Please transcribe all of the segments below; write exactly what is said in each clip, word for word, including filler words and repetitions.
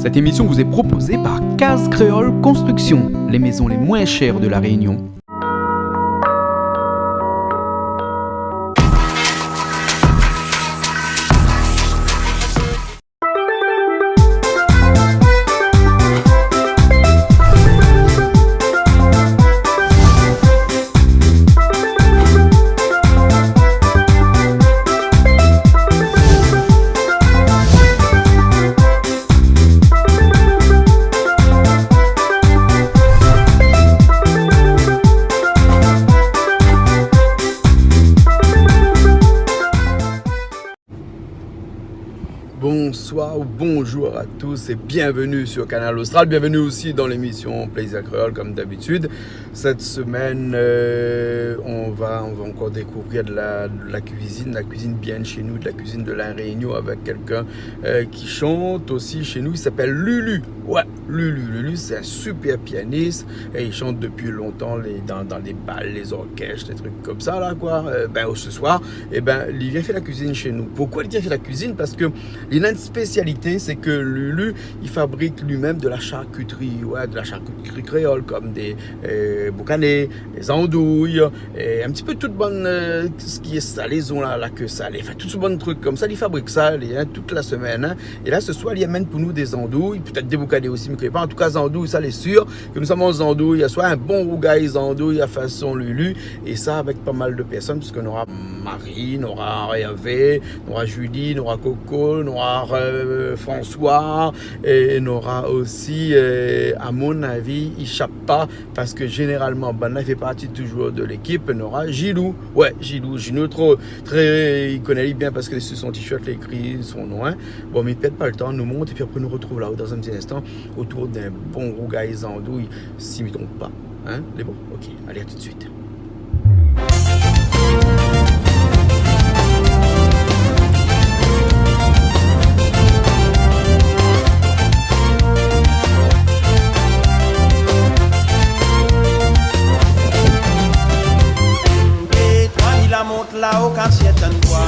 Cette émission vous est proposée par Case Créole Construction, les maisons les moins chères de La Réunion. Bonsoir ou bonjour à tous et bienvenue sur Kanal Austral. Bienvenue aussi dans l'émission Plaisir Créole, comme d'habitude. Cette semaine, euh, on va, on va encore découvrir de la, de la cuisine, la cuisine bien de chez nous, de la cuisine de La Réunion avec quelqu'un, euh, qui chante aussi chez nous. Il s'appelle Lulu. Ouais, Lulu. Lulu, c'est un super pianiste et il chante depuis longtemps les, dans, dans les bals, les orchestres, les trucs comme ça, là, quoi. Euh, ben, ce soir, eh ben, li vien fé la kuizine shé nou. Poukoi li vien fé la kuizine ? Parske li na in spésialité, sé ke Lulu, li fabrik li-mèm de la sharkitri, ouais, de la sharkitri kréol, kom dé, euh, boukané, dé zandouy, é in ti pé tout bann, euh, sak lé salé, zon la, la ke salé, anfin, tout bann trik konmsa, li fabrik sa, li, hein, tout la semèn, hein. É la, se soir, li amenn pou nou dé zandouy, pétèt dé boukané osi, mi koné pa. An tou ka, zandouy, sa lé sir, ke nou sa manz zandouy aswar, in bon rougay zandouy a fason Lulu, é sa avèk pa mal de pèrsone, piske nou nora Marie, nou nora Hervé, nou nora Julie, nou nora Coco, nou nora, euh, François, é nou nora osi, euh, a mon avi, i sap pa, parske zénéralman, bann-la i fé parti touzour de lékip, nou nora Gilou. Ouais, Gilou, Gilou, tro, tré, i koné ali bien parske su son t-shirt, lé ékri son non, hein. Bon, mi pèrd pa le tan, nou mont, épi apré nou retrouv la-o dan in ti instan, otour d'in bon rougay zandouy, si mi tronp pa. Hein ? Lé bon ? Ok, alé, a tout de suite. Dé, troi, li la mont la-o, kasièt, in, doi,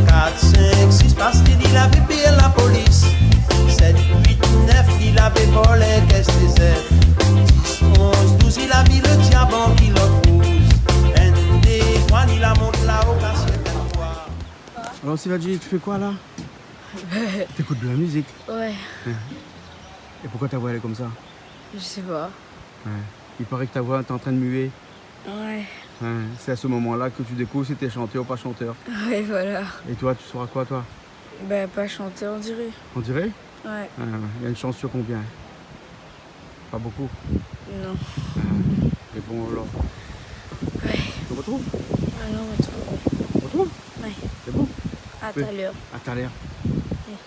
kat, sink, sis, parske li lavé pèr la polis. Sèt, uit, nèf, li lavé vol in kès dé zèf. Dis, onz, douz, li la vi le diab an kilot rouz. Inn, dé, troi, li la mont la-o, kasièt, in, doi. Alors, Sylvie, tu fais quoi là ? T'écoutes de la musique ? Ouais. Hein. Et pourquoi ta voix elle est comme ça ? Je sais pas. Ouais. Il paraît que ta voix t'es en train de muer. Ouais. Hein, c'est à ce moment-là que tu découvres si t'es chanteur ou pas chanteur. Ouais, voilà. Et toi, tu seras quoi, toi ? Ben, pas chanteur, on dirait. On dirait ? Ouais. Hein, il y a une chance sur combien ? Pas beaucoup. Non. Hein, et bon, alors. Ouais. On retrouve ? Alors, on retrouve. On retrouve ? Ouais. C'est bon ? À tout à l'heure. À tout à l'heure. Ouais.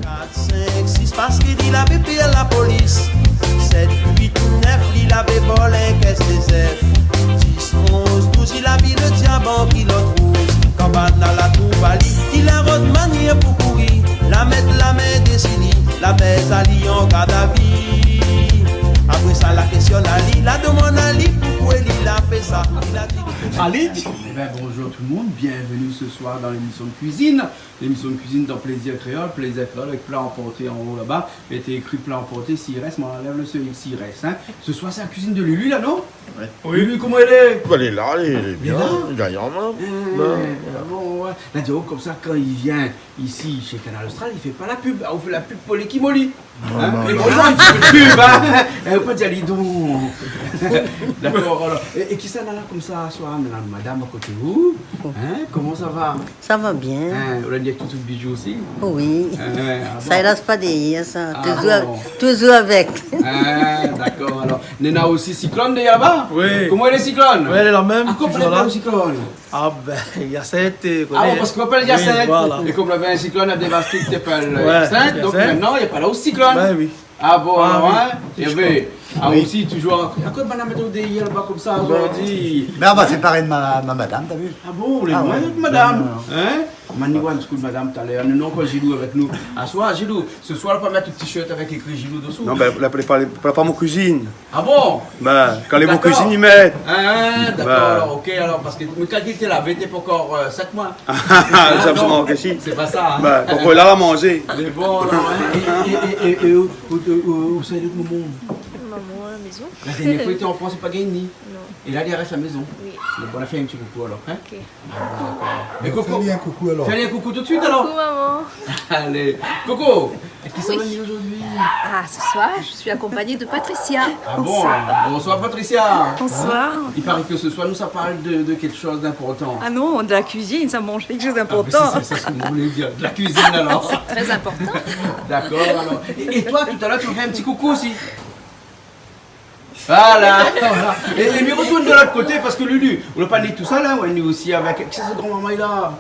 Kat, sink, sis, parske li lavé pèr la polis. Sèt, uit, nèf, li lavé vol in kès dé zèf. Dis, onz, douz, li la vi le diab an kilot rouz. Kan bann-la la trouv ali, li la rod manièr pou kouri. La mèt la min dési li, la bèz ali an gard a vi. Apré sa, la késtyon ali, la domann ali poukoi li la fé sa. Li la di, ali ? Eh ben, bonjour tout le monde, bienvenue ce soir dans l'émission de cuisine. L'émission de cuisine dans Plaisir Créole, Plaisir Créole avec plat emporté en haut là-bas. Il était écrit plat emporté, s'il reste, mais on enlève le s'il reste, hein. Ce soir, c'est la cuisine de Lulu, là, non ? Ouais. Oui. Lulu, koman i lé ? Bah, li lé la, li lé bien, li lé gaillard, hein. Euh, ouais, bon, ouais. La di, oh, konmsa, kan li vien isi, shé Kanal Austral, li fé pa la pub. Ah, ou fé la pub pou Leki Moli. Non, non, non. Hein ? É bonjour, in ti pé de pub, hein. Eh, pa di ali don. D'accord, alors. É, é kisa na la konmsa, aswar, na la madam a koté ou ? Hein ? Koman sa va ? Sa va bien. Hein, ou la ni avèk tout, tout bijou osi ? Oui. Hein, ah bon ? Sa i las pa dèrièr, sa. Ah bon ? Touzour, touzour avèk. Hein, d'accord, alors. Néna osi Cyclone dèrièr laba ? Oui. Koman i lé, Cyclone ? Oui, lé la mèm, touzour la. Akoz i apèl pa Cyclone ? Ah ben, Hyacinthe, euh, koné. Ah bon, parske i apèl Hyacinthe. Oui, voilà. É kom lavé in siklone, la dévasté, té apèl, euh, ouais, Hyacinthe, donk Hyacinthe. Mintnan, i apèl ali siklone. Ben oui. Ah bon, ah oui, hein ? Touzour. É ben, Ah, oui. Osi, toujour. Akoz madam lé dèrièr laba konmsa zordi ? Bin, ma va séparé de ma, ma madam, ou la vu ? Ah bon, ou lé loin, madam. Ah ouais. Non, non, non. Hein ? Maniwan, skou madam talèr. Nou néna ankor Gilou avèk nou. Aswar, Gilou, se soir, la pa mèt out t-shirt avèk ékri Gilou desou. Non, bin, la, la, la, la pa mon kizine. Ah bon ? Bin, kan lé mon kizine, i mèt. D'accord. Ah, d'accord, alors, ok, alors, parce que, mais quand il était là, il était pas encore, euh, sept mois. Ah, sa, non, sa, non, si. C'est pas ça, hein. Bin, pourquoi il a mangé ? Mais bon, alors, hein, et, et, et, et, et où, où, où, où ça, il est, maman ? Maman, à la maison. La dernière fois, il était en France, il a pas gagné. Non. Et là, il reste à la maison. Oui. Bon, on a fait un petit coucou, alors, hein ? Ok. Mé koukou. Fé ali in koukou alor. Fé ali in koukou tout de suit alor. Coucou, maman. Allez, koukou. Kisa la ni zordi ? Ah, ce soir, je suis accompagnée de Patricia. Ah bon ? Bonsoir. Bonsoir, Patricia. Bonsoir. Hein ? Il paraît que ce soir, nou sa parl de, de quelque chose d'important. Ah non, de la cuisine, ça mange quelque chose d'important. Ah, mais c'est, c'est, c'est ce que je voulais dire. De la cuisine, alors. C'est très important. D'accord, alors. Et, et toi, tout à l'heure, tu me fais un petit coucou aussi. Voilà, voilà. É, é mi retourn de lot koté parske Lulu, ou la pa ni tousèl, hein, ou la ni osi avèk, kisa sé gran momon la ?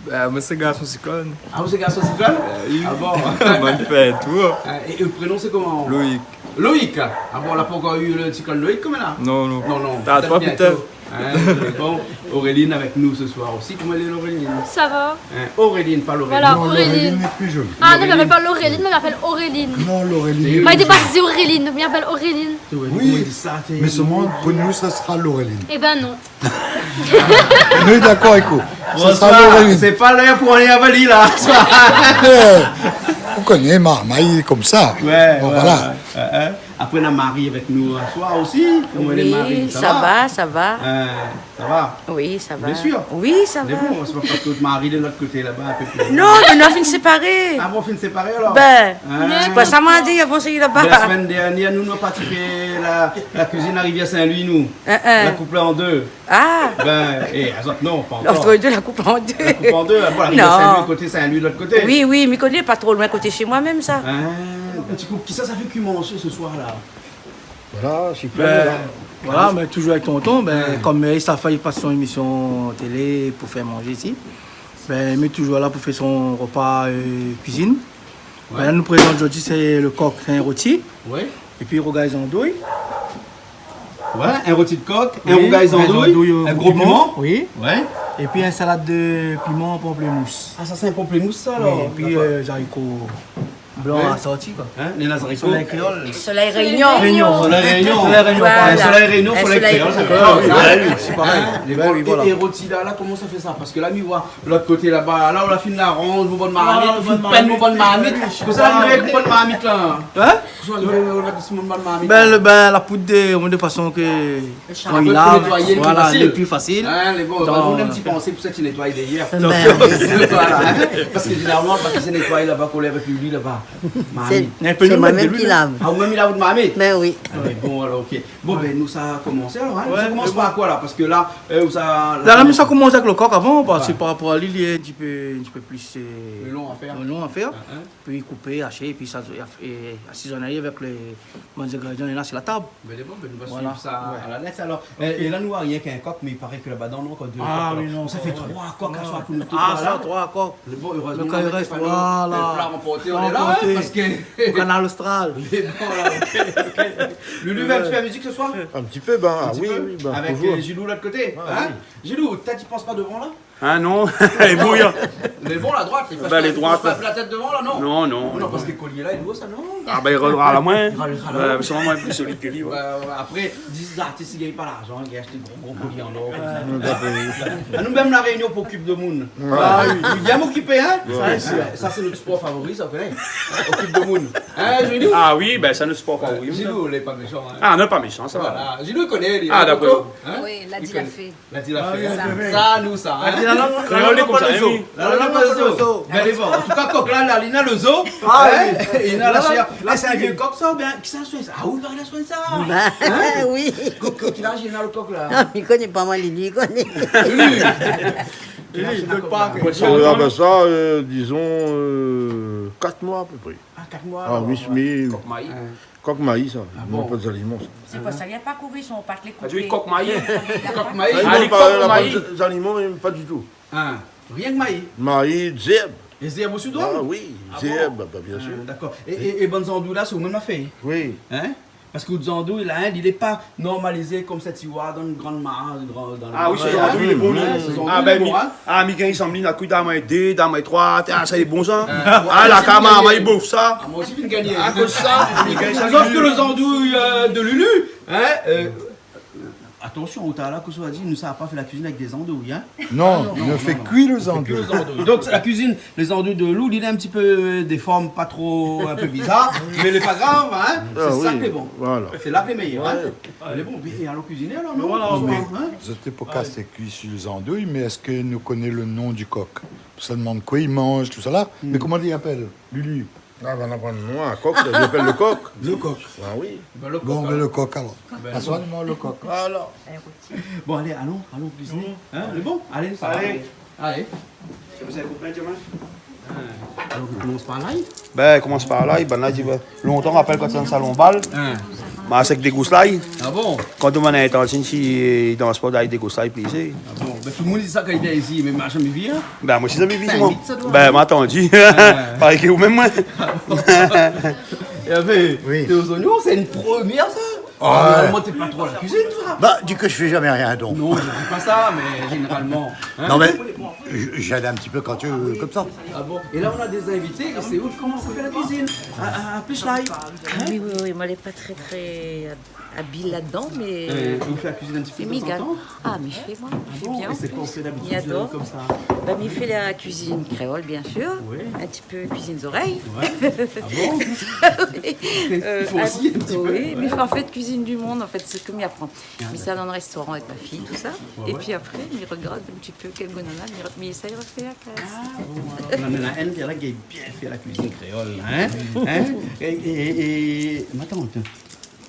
Bin, moin sé garson siklone. Ah, ou sé garson siklone ? Bin oui. Ah bon ? Moin mi fé in tour. Hein, é, é lo prénom sé koman ? Loïc. Loïc. Ah bon, la pankor u lo siklone Loïc konm la ? Non, non. Non, non. Tard, pétèt bientô. Hein, bon, Auréline avèk nou se soir osi. Koman i lé, Auréline ? Ça va. Hein, Auréline, pa Loréline. Voilà, Auréline. Non, Auréline lé pli zoli. Ah non, mi apèl pa Loréline, mi apèl Auréline. Non, Loréline. Moin, o dépar, mi di Auréline, mi apèl Auréline. Oui, mé solman, pou nou, sa sra Loréline. Eh ben non. Nou lé dakor avèk ou. Sa sra Loréline. Bonsoir. Sé pa lèr pou alé avali la. Eh, ou koné, marmay lé konmsa. Ouais, bon, ouais, voilà. Ouais, ouais. Apré, nou na Marie avèk nou aswar osi. Koman i lé, Marie ? Oui, ça va, ça va. Hein, ça va ? Oui, ça va. Bien sûr. Oui, ça va. Mé bon, sé pa parske out mari lé de lot koté laba, in pé pli loin. Non, mé nou la fine séparé. Ah bon, fine séparé alor ? Bin, hein ? Sé pa sa moin la di avan, sé laba. Bin, la semèn dèrnièr, nou, nou la parti fé la, la kuizine la Rivière Saint-Louis, nou. Hein, hein. La koup an dé. Ah. Bin, é, azot, non, pa ankor. Antre dé, la koup an dé. La koup an dé, hein, voilà, non. Rivière Saint-Louis, koté Saint-Louis, lot koté. Oui, oui, mi koné, pa tro loin koté shé moin mèm, sa. Hein, in ti kou, kisa sa fé kui manzé se soir la ? Voilà, super. Bin, voilà, mé toujour avèk tonton, bin, konm, euh, sa fé, i pas son émision télé pou fé manzé isi. Bin, mi lé toujour la pou fé son ropa, euh, kuizine. Ouais. Bin, la nou prézant zordi, sé lo kok, sé in roti. Ouais. Épi rougay zandouy. Ouais, in roti de kok, in rougay zandouy, in gro piman. Oui, rougay zandouy, euh, gro piman. Oui. Ouais. Épi in salad de piman, pamplémous. Ah, sa sé in pamplémous sa alor. Oui, épi, euh, zariko blan asorti, koi. Hein, lé zariko. Solèy Kréol. Solèy Réunion. Réunion. Solèy Réunion. Solèy Réunion, voilà. Solèy Réunion, Solèy Kréol, sa fé. Ah oui, oui, sé parèy. Hein, lé bon. Bin oui, voilà. É, é roti la, la, koman sa fé sa ? Parske la, mi voi, lot koté laba, la, ou la fine la ranz, mon bann marmit, ou la fine pinn mon bann marmit. Kosa i ariv avèk mon bann marmit la ? Hein ? Kosa i ariv avèk mon bann marmit la ? Bin, lo, bin, la poud de, de fason ke Kan i lav, voilà, lé pli fasil. Hein, lé bon, nou néna in ti pansé pou sa, ti nétoy dèrièr. Donk, voilà, hein. Parske zénéralman, kan i nétoy laba, kan i lav avèk luil laba. Sé, sé moin mèm ki lav. Ah, ou mèm i lav out marmit ? Bin oui. Ah, mé bon, alor, ok. Bon, bin, nou sa komansé alor, hein. Ouais, nou sa komans par koi la ? Parske la, euh, ou sa, la, la, nou sa komans avèk lo kok avan, parske par rapor a li, li lé in ti pé, in ti pé pli, euh, lon a fèr. Lon a fèr. Hein, hein. Épi koupé, ashé, épi sa, é, é asizonn avèk lé bann zingrédian néna si la tab. Bin, lé bon, bin, nou va suiv sa a la lèt alor. Voilà. Ouais. Ok. É, é la, nou la rienk in kok, mé i paré ke laba dan, nou néna ankor dé kok alor. Ah oui, non, sa fé troi kok aswar pou nou tout, voilà. Ah, sa, troi kok. Lé bon, érèzman, lo kok i rès, voilà. Pla anporté, nou lé la, hein, parske Kanal Austral. Lé bon, la, ok, ok. Lulu va in ti pé la mizik se soir ? In ti pé, bin, oui, oui, bin, toujour. Avèk, euh, Gilou lot koté, hein ? Ah, oui. Gilou, ou la di pans pa dovan la ? Hein, non. Lé bon, la droit, li pas pa, li pas pa la tèt dovan la, non ? Non, non. Non, parske kolié la, li doi sa, non ? Ah, bin, li rèlèv la moin. Li rèlèv la moin. Euh, solman moin lé pli solid ke li, ouais. Ouais, ouais, apré, di zartis i gingn pa larzan, i gingn ashté gro, gro kolié an or, konmsa. Ouais, ouais. Ah, nou mèm, La Rényon, pou okip demoun. Ouais. Ah oui. Li lé bien okipé, hein ? Ouais. Sa, sé, sa, sé nout spor favori, sa, ou koné. Okip demoun. Hein, Gilou ? Ah oui, bin, sa, nout spor favori, sa. Gilou, lé pa méshan, hein. Ah, non, pa méshan, sa va. Voilà. Gilou, li koné, li, hein, dakor. Hein ? Oui, la di la fé. La di la fé, hein. Sa, nou sa, hein. La di la lang, la lang pa lo zo. La lang pa lo zo. Bin, lé bon. An tou ka, kok la, la, li na lo zo. Ah oui. Hein ? Li na la shèr. La, la, sé in vié kok sa, oubien kisa la soign sa ? Ah oui, la soign sa. Bin oui. Kok, kok, kèl az li na, lo kok la ? Ah, mi koné pa, moin, li, li koné. Lulu. Lulu, de pa. Euh, ah bin sa, euh, dizon, euh, kat moi a pé pré. Ah, kat moi alor, ouais. Ah oui, mé kok mayi. Hein. Kok mayi, sa. Ah bon ? Li manz pa zaliman, sa. Sé pa sa, li la pa kouri son pat, lé koupé. Ah, tu dis kok mayi ? Kok mayi. Ah, non, li pa, kok mayi. Li manz pa zaliman, mé pa ditou. Hein, rienk mayi ? Mayi, zèrb. É zèrb osi, donk ? Ah oui, zèrb, bin, bien sir. Ah bon ? Ah, dakor. É, é, é bann zandouy la, sé ou mèm la fé ? Oui. Hein ? Parske zandouy la, hein, li lé pa normalizé konm sat i voi dan gran mar, dan, dan... Ah oui, sé zandouy lé bon, hein. Zandouy lé bon, hein. Ah, mi gingn sanm li, na kui dan moin dé, dan moin troi, ah, sa lé bon sa. Ah, la kama, i bof sa. Ah, moin osi, mi gingn. Akoz sa, mi gingn sa. Sof ke le zandouy, euh, de Lulu, hein, euh, atansion, ou la, kosa ou di, nou sa pa fé la kuizine avèk dé zandouy, hein. Non, nou fé kui le zandouy. Donk la kuizine, le zandouy de Lulu, li lé in ti pé, euh, déform, pa tro, in pé bizar, mé lé pa grav, hein. Sé sa ki lé bon. Voilà. Sé la ki lé méyèr, hein. Lé bon, é alon kuiziné alor, non ? Voilà, oui. Zot té pou kas kui su le zandouy, mé èske nou koné le nom du coq ? Sa i demann koi i manz, tout sa la. Mé koman i apèl ? Lulu. Ah, ben, nou pran non, in kok, sa i apèl le coq. Le coq. Ah oui. Ben, le coq, alor. Aswar nou manz le coq. Voilà. Bon, alé, alon, alon kuiziné. Hein, lé bon ? Alé, sa va. Alé. Alé. Alor, nou komans par lay ? Ben, komans par lay, ben, la, di, ben, lontan, rapèl kan té dan salon bal, marsh èk dé gous lay. Ah bon ? Kan ou demann in tantine si, euh, i dans pa, i dans dé gous lay, pli sé. Ah bon ? Ben, tout le moun i di sa kan i vien isi, mé ma zamé vi, hein ? Ben, moin osi, zamé vi, moin. Sa i mit, sa, doi. Ben, ma tandi. Parèy ke ou mèm, moin. Hervé, oui, té o zoignon, sé in promièr, sa ? Ah, ouais. Normalman, té pa tro la kuizine, toi. Bah, dis que je fais jamais rien, donc. Non, je dis pas ça, mais généralement, hein. Non, mais je, j'aide un petit peu quand tu veux, comme ça. Ah bon ? Et là, on a des invités, et c'est eux qui commencent à faire la cuisine. Ah, ah, ah, plis lay. Ah oui, oui, oui, moin lé pa trè, trè, euh, abil ladan, mé... Euh, ou fé la kuizine in ti pé de tan an tan ? Ah, mi fé, moin, mi fé bien. Ah bon ? Et c'est quoi, on fait d'habitude, euh, comme ça ? Ben, mi fé la kuizine kréol, bien sûr. Oui. In ti pé kuizine zorèy. Ouais. Ah bon ? Oui. Il faut aussi un petit peu, ouais. Oui, mi fé, an fèt, kuizine du mond, an fèt, sé ke mi aprann. Ah, d'accord. Mi sava dan le restoran avèk ma fiy, tout sa. Ouais, ouais. É pi apré, mi rogard in ti pé kèl gout nana, mi, mi éséy rofé la kas. Ah bon, alor. Non, mé la, èl, èl i gingn bien fé la kuizine kréol, hein ? Hein ? É, é, é, é, ma tante,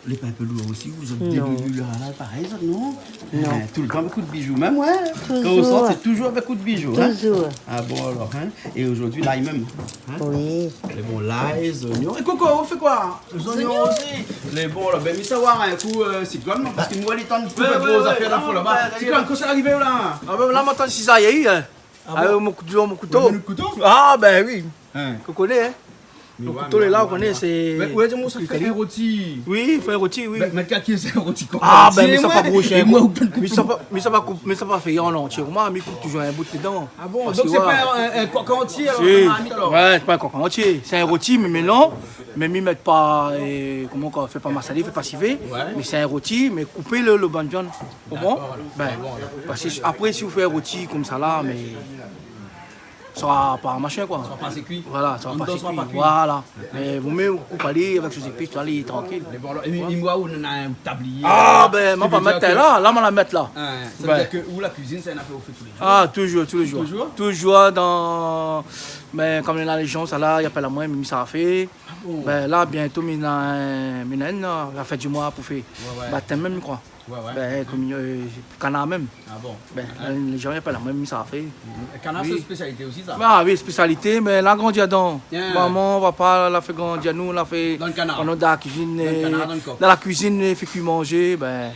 lé pa in pé lour osi, ou zot dé Lulu la, la, parèy, zot, non ? Non. Hein, tout le tan avèk kout bijou, mèm, ouais. Toujours. Kan ou sort, sé toujours avèk kout bijou, hein ? Toujours. Ah bon, alor, hein ? É zordi, lay mèm, hein ? Oui. Lé bon, lay, zoignon. É Coco, ou fé koi ? Zoignon osi. Lé bon, la, ben, mi sa oir in kou, euh, Cyclone, parske moin, lé tan de koup in gro zafèr dan le fon laba. Cyclone, kosa la arivé, la ? Ah ben, la, mi atann sizay, hein. Ah bon ? Ah, mon kouto, mon kouto. Ou la amenn le kouto ? Ah ben oui. Hein. Ou koné, hein. Mon kouto lé la, ou koné, sé... Mé ou la di amoin sa fé in roti. Oui, fé in roti, oui. Mé, mé kèl ki sé in roti, kok antié, moin, é moin, ou pé koup. Mi sa pa, mi sa pa koup, mi sa pa fé an antié. Moin, mi koup toujours in bout dedan. Ah bon ? Donk sé pa in, in kok antié, alor, dan la marmit, alor ? Ouais, sé pa in kok antié. Sé in roti, mé, mé non. Mé mi mèt pa, euh, koman, kan, fé pa masalé, fé pa sivé. Ouais. Mé sé in roti, mé koupé le, le bann viann. Ou konpran ? D'accord, alor. Ben, parske apré, si ou fé in roti konmsa la, mé sra pa machin, koi. Sra pa asé kui. Voilà, sra pa asé kui. Voilà. Mé vo myé ou koup ali avèk son zépis, alé, trankil. Mé bon, alor, é mi, é mi oi ou néna in tablié la. Ah ben, ma pa mèt la, la, ma la mèt la. Hein, sa i vé dir ke ou, la kuizine, sé in afèr ou fé tou lé jour ? Ah, toujours, tou lé jour. Toujours ? Toujours dan, ben, konm néna lé jan, sa la, i apèl amoin, mi sa fé. Ah bon ? Ben, la, bientôt, mi néna, euh, mi néna in, euh, la fin du moi pou fé. Ouais, ouais. Batèm mèm, mi kroi. Ouais, ouais. Ben, kominyon, euh, kanar mèm. Ah bon ? Ben, lé jan i apèl amoin, mi sa fé. Mhm. É kanar, sé spésialité osi, sa ? Ah oui, spésialité, mé la grandi adan. Bien. Momon, papa, la fé grandi anou, la fé... Dan le kanar. Pandan la kuizine, dan le kanar, dan le kok. Dan la kuizine, fé kui manzé, ben,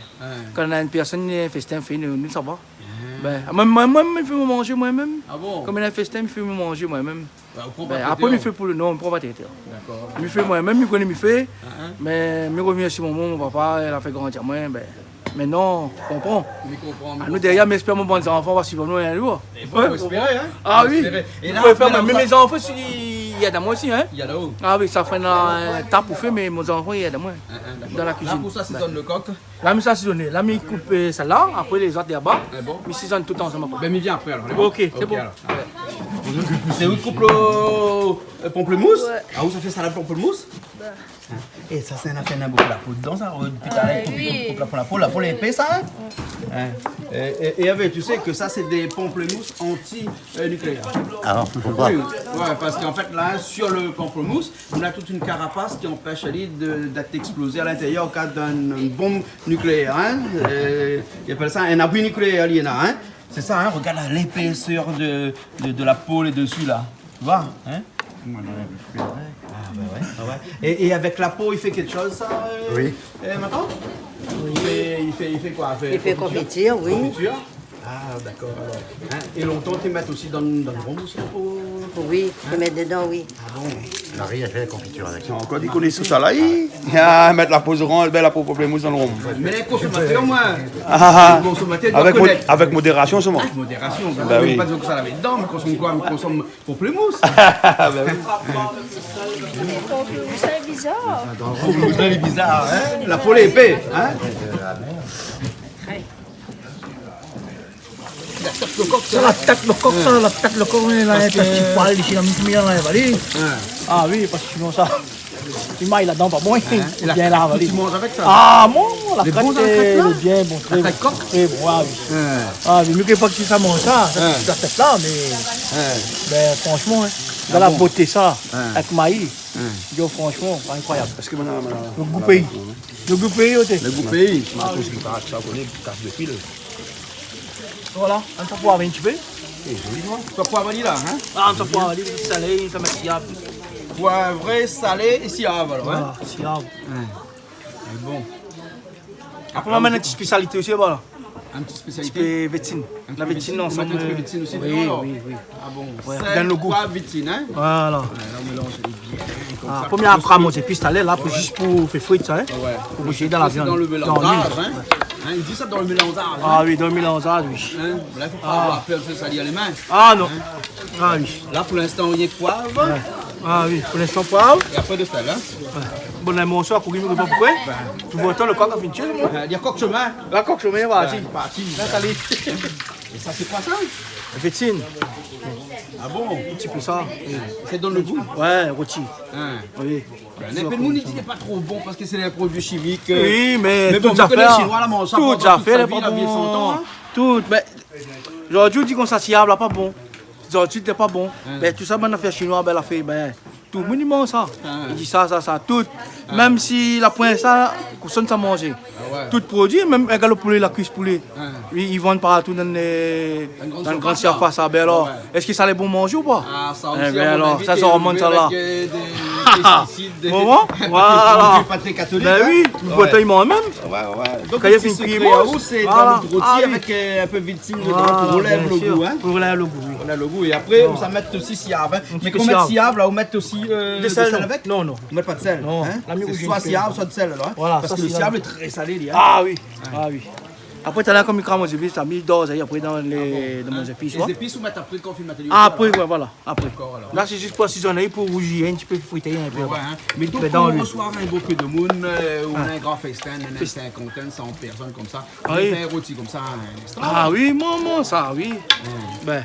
kan néna in pèrsone, in fèstin, fé, nou, nou, sa va. Bien. Ben, moin, moin, moin, mi fé mon manzé moin mèm. Ah bon ? Kan néna in fèstin, mi fé mon manzé moin mèm. Ouais, ou pran pa trètèr. Ben, apré, mi fé pou le, non, mi pran pa trètèr. D'accord. Mi fé moin mèm, mi koné mi fé. Hein, hein. Mé mi romèrsi momon, mon papa, la fé grandi amoin, ben, mintnan, ou konpran. Mi konpran, mi konpran. Anou dèryèr, mi éspèr mon bann zanfan va suiv anou in jour. Mé bon, fo éspéré, hein. Ah oui. Fo éspéré. É la, apré, la, mé sa, mé zanfan osi, i èd amoin osi, hein. I èd aou. Ah oui, sa fé in, euh, tap ou fé, mé mon zanfan i èd amoin. Hein, hein, d'accord. Dan la kuizine. La, pou sa, si zone le kok. La, mi sa sizoné. La, mi koup, euh, sa la, apré lé zot laba. Ah bon ? Mi sizone tout ansanm apré. Ben, mi vien apré, alor. Ok, sé bon. Ok, alor. Sé ou koup le, euh, pamplemousse ? Ouais. Ah, ou sa fé salad pamplemousse ? Ouais. É sa, sé in afèr, néna bonpé la po dedan, sa. Depi talèr, koup, koup la po, la po lé épé, sa, hein ? Hein ? É, é, é Hervé, tu sais que ça, c'est des pamplemousses anti, euh, nucléaires. Ah, pourquoi ? Oui, ouais, parce qu'en fait, là, sur le pamplemousse, on a toute une carapace qui empêche ali de, d'être explosé à l'intérieur au cas d'une bombe nucléaire, hein. Euh, i apèl sa in abri nucléaire, li néna, hein. C'est ça, hein, regarde là, l'épaisseur de, de, de la peau là-dessus, là. Tu vois, hein ? Ah, bah ouais, ah ouais. Et, et avec la peau, il fait quelque chose, ça, euh, euh, maintenant ? Oui. Il fait, il fait, il fait quoi ? Il fait confiture. Confiture, oui. Confiture. Ah, d'accord, alors. Hein, é lontan, té mèt osi dan, dan le rom osi, pou Oui, i mèt dedan, oui. Ah bon ? La ri, èl fé la konfitir avèk. Ankor di koné sou sa la, i, i mèt la po zoranj, bin la po pamplémous dan lo rom. Mé lé konsomatèr, moin. Ah, ah. Konsomatèr i doi konèt. Avèk mod-, avèk modérasion solman. Avèk modérasion. Bin oui. Pa di ke sa la mèt dedan, mé konsom koi ? Mé konsom pamplémous. Bin oui. Pamplémous, sé bizar. Pamplémous lé bizar, in ? La po lé épé, in ? La tèt lo kok, sa. Sa, la tèt lo kok, sa, la tèt lo kok, oui, la, in ti poil isi, la, mi la avalé. Ah oui, parske sinon sa, i may ladan, pa bon. Bien la avalé. Ou manz avèk sa ? Ah, bon, la krèt, la krèt, lé bien bon, trè bon. La krèt kok ? Trè bon, ah oui. Ah oui, mi koné pa kisa i manz sa, sa, la tèt la, mé, bin, fransman, in, dan la boté sa, avèk mayi, yo, fransman, inkroiyab. Parske moin, moin, lo gou péi. Lo gou péi, oté. Lo gou péi. Martos ki paré sa, ou koné, kas de fil. Voilà, in ti poiv in ti pé. Eh, zoli, non ? Sa poiv ali la, in ? Ah, in ti poiv ali, salé, sa mèt siav. Poivré, salé é siav, alor, in ? Voilà, siav. Ouais. Mé bon. Apré, nou la amenn in ti spésialité osi, voilà. In ti spésialité ? In ti pé vétine. La vétine, ansanm, in ti pé vétine osi dedan, alor ? Oui, oui. Ah bon ? Sèl, poiv, vétine, in ? Voilà. Ouais, la, ou mélanz bien, konmsa. Promié, apré, mon zépis talèr la, pou, zis pou fé frir sa, in ? Ouais. Pou bouzé dan la viann. Dan lo mélanzaz, in ? In, i di sa dan lo mélanzaz, in ? Ah oui, dan lo mélanzaz, oui. In ? La, i fo pa avoir pèr de se salir lé min. Ah non. Ah oui. La, pou linstan, rienk poiv. Ouais. Ah oui, pou linstan, poiv. É apré, de sèl, in ? Ouais. Bon, la, mon soir, pou rienk, pa poukoué. Bin. Touzour lo kok la fine tié. Euh, i di kok shomin. La kok shomin, voilà. Bin, parti. La, salé. É sa, sé koi sa ? Vétine. Ah bon ? In ti pé sa. Sa i donn lo gou ? Ouais, roti. In. Oui. Bin, in pé d'moun i di lé pa tro bon parske sé dé produi shimik, euh. Oui, mé bon, tout zafèr, tout zafèr lé pa bon. Tout, mé zordi ou di konmsa siav la pa bon. Zordi lé pa bon. In. Bin, tout sa, bann afèr shinoi, bin, la fé, bin, tout moun i manz sa. In. I di sa, sa, sa, tout. In. Mèm si la poin sa, koson sa manzé. Ah ouais. Tout produi, mèm in galo poulé, la kuis poulé. In. I, i vann partou dan lé, dan lé gran sirfas, sa, bin alor, èske sa lé bon manzé ou pa ? Ah, sa osi, a mon avi, sa, sa i romont sa la. Avèk, euh, dé pestisid, dé, dé produi pa trè katolik, in. Bon, voilà. Bin oui, lo botèy mèm. Ouais, ouais. Donk, lo ti sekré, sé dan lo roti avèk, euh, in pé vétine dedan pou rolèv lo gou, in. Pou rolèv lo gou, oui. Rolèv lo gou. É apré, ou sa mèt osi siav, in. Mé kan ou mèt siav la, ou mèt osi, euh, de sèl avèk ? Non, non. Ou mèt pa de sèl, in ? Non. Sé soi siav, soi de sèl, alor, in ? Voilà, parske lo siav lé trè salé, li, in ? Ah oui. Ah oui. Apré, talèr, kom mi kram mon zépis, sa mi dor sa, apré dan lé, dan mon zépis, ouais. Ah bon. É lé zépis, ou mèt apré kan ou fine mèt ali ? Apré, ouais, voilà, apré. Dakor, alor. La, sé zis pou asizonn, pou rouzi in ti pé, frit in pé. Ouais, ouais, in. Mé donk, pou resevoir in bon pé d'moun, euh, ou in gran fèstin, in sinkantèn, san pèrsone konmsa, ou fé in roti konmsa, in, ékstra. Ah oui, moin, moin, sa, oui. Bin.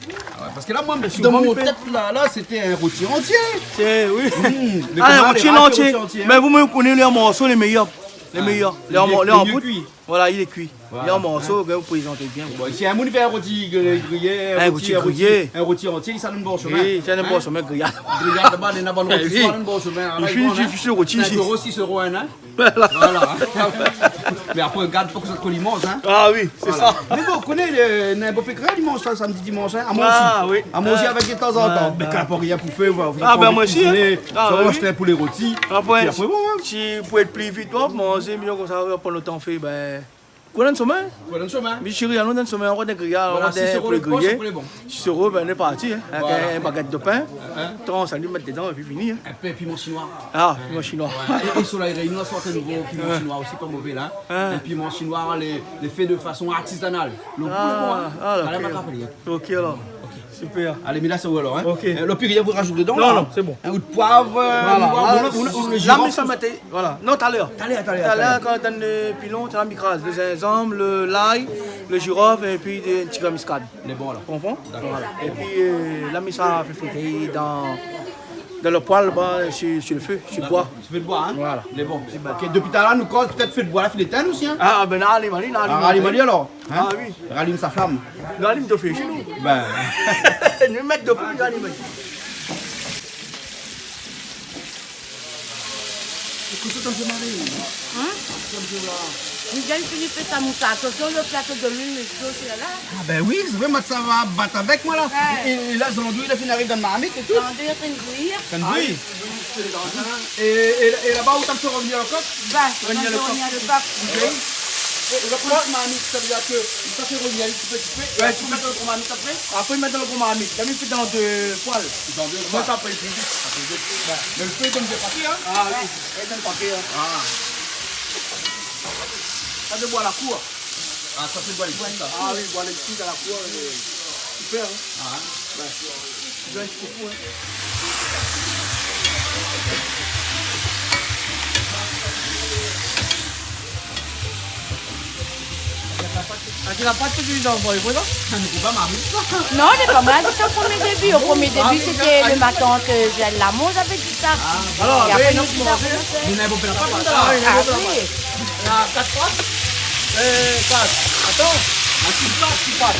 Ah ouais, parske la, moin, dan mon tèt la, la, sété in roti antié. Sé, oui. Mé in roti antié. Mé ou mèm ou koné, lé an morso lé méyèr. Lé méyèr. Lé an mor-, lé an bout. Voilà, lé kui. Lé an morso, ou prézant bien. Bon, si in moun i fé in roti gri-, griyé, in roti griyé, in roti antié, sa i donn bon shomin. Oui, sa i donn bon shomin, griyad. Griyad laba, néna bann roti, sa i donn bon shomin. I fé, i fé roti isi. Sink éro, sis éro, in ? Voilà. Mé apré, gard pou ke sa koli manz, in. Ah oui, sé sa. Mé bon, ou koné, euh, néna bonpé kréol i manz sa, samdi, dimansh, in. Amoin osi. Ah oui. Amoin osi, avèk, tanzantan. Bin, kan la pa rien pou fé, ou va, ou va kuiziné, ou va ashté in poulé roti. Apré, épi apré, bon, in. Si pou èt pli vit, ou manz, mé konmsa, ou pran lo tan fé, bin, Kour dan shomin. Kour dan shomin. Mi shiri, alon dan shomin, ankor dé griyad, ankor dé poulé griyé. Voilà, sis éro, sis éro, bin, nou lé parti, in. Avèk in bagèt de pin, transh ali, mèt dedan, épi fini, in. In pé piman shinoi. Ah, piman shinoi. Ouais. É, é sur La Réunion, la sort in nouvo piman shinoi osi, pa mové, la. In piman shinoi, lé, lé fé de fason artizanal. Lo gou lé bon, in. Ah, ok. Alé, alor. Super. Alé, mi lès aou alor, in. Ok. Euh, lo piri, ou rajout dedan, la, in. Non, non, sé bon. In, ou de poiv, euh, voilà, ou, ou, ou, ou, la, mi sa mèt, voilà. Non, talèr. Talèr, talèr, talèr. Talèr, kan ou donn lo pilon, talèr mi kraz lo zinzanm, lo, lay, lo jirof, épi dé ti grin miskad. Lé bon, la. Ou konpran ? Dakor. Voilà. Épi, euh, la, mi sa fé frit dan, dan lo poêle, laba, sur, sur lo fé, sur lo boi. Dakor. Sur lo fé de boi, in ? Voilà. Lé bon. Ok, dopi talèr, nou koz, pétèt fé de boi la fine étinn osi, in ? Ah, bin, la, alé, alé, alor. Ah, alé, alor. In ? Ah oui. Ralim sa flam. Nou alim dofé shé nou. Bin. Nou mèt dofé, nou alim. Ékout, sa i fé maré. In ? Sa i fé la. Miguel Philippe fé sa mousa. Atansion, lo plato de luil, mé dlo, sé la. Ah bin oui, sé vré, moin sa va bat avèk moin la. Ouais. É, é la, zandouy la fine ariv dan marmit é tout. Zandouy la fine bouyi. Fine bouyi. Ah oui. É, é, é laba, ou tann fé revnir lo kok ? Bin, revnir lo kok. Revnir lo kok. Ok. É, é la, pou la marmit, sa i vé dir ke sa i fé rouy in ti pé, ti pé. Ouais, é apré, i mèt dan lo gro marmit apré. Apré, i mèt dan lo gro marmit. La, i fé dan dé poêl. Dan dé poêl. Sa i fé pli vit. Sa i fé pli vit. Ouais. Mé lo fé i done bien pasé, hein. Ah oui. Ouais, i done pasé, hein. Ah. Sa, sé boi la kour. Ah, sa, sé boi lé pti, sa. Ah oui, boi lé pti dan la kour, euh, super, hein. Ah. Ouais. Ah, tu n'as pas tout dit dans le bruit, voilà. Non, lé pa mal, sé o promié début. O promié début, sété lo matant, euh, Joël Lamont, lavé di sa. Ah, alor, é apré, nou, nou la komans. Ah oui. La kat pat. Euh, kat. Atann. La sis pat, sis pat.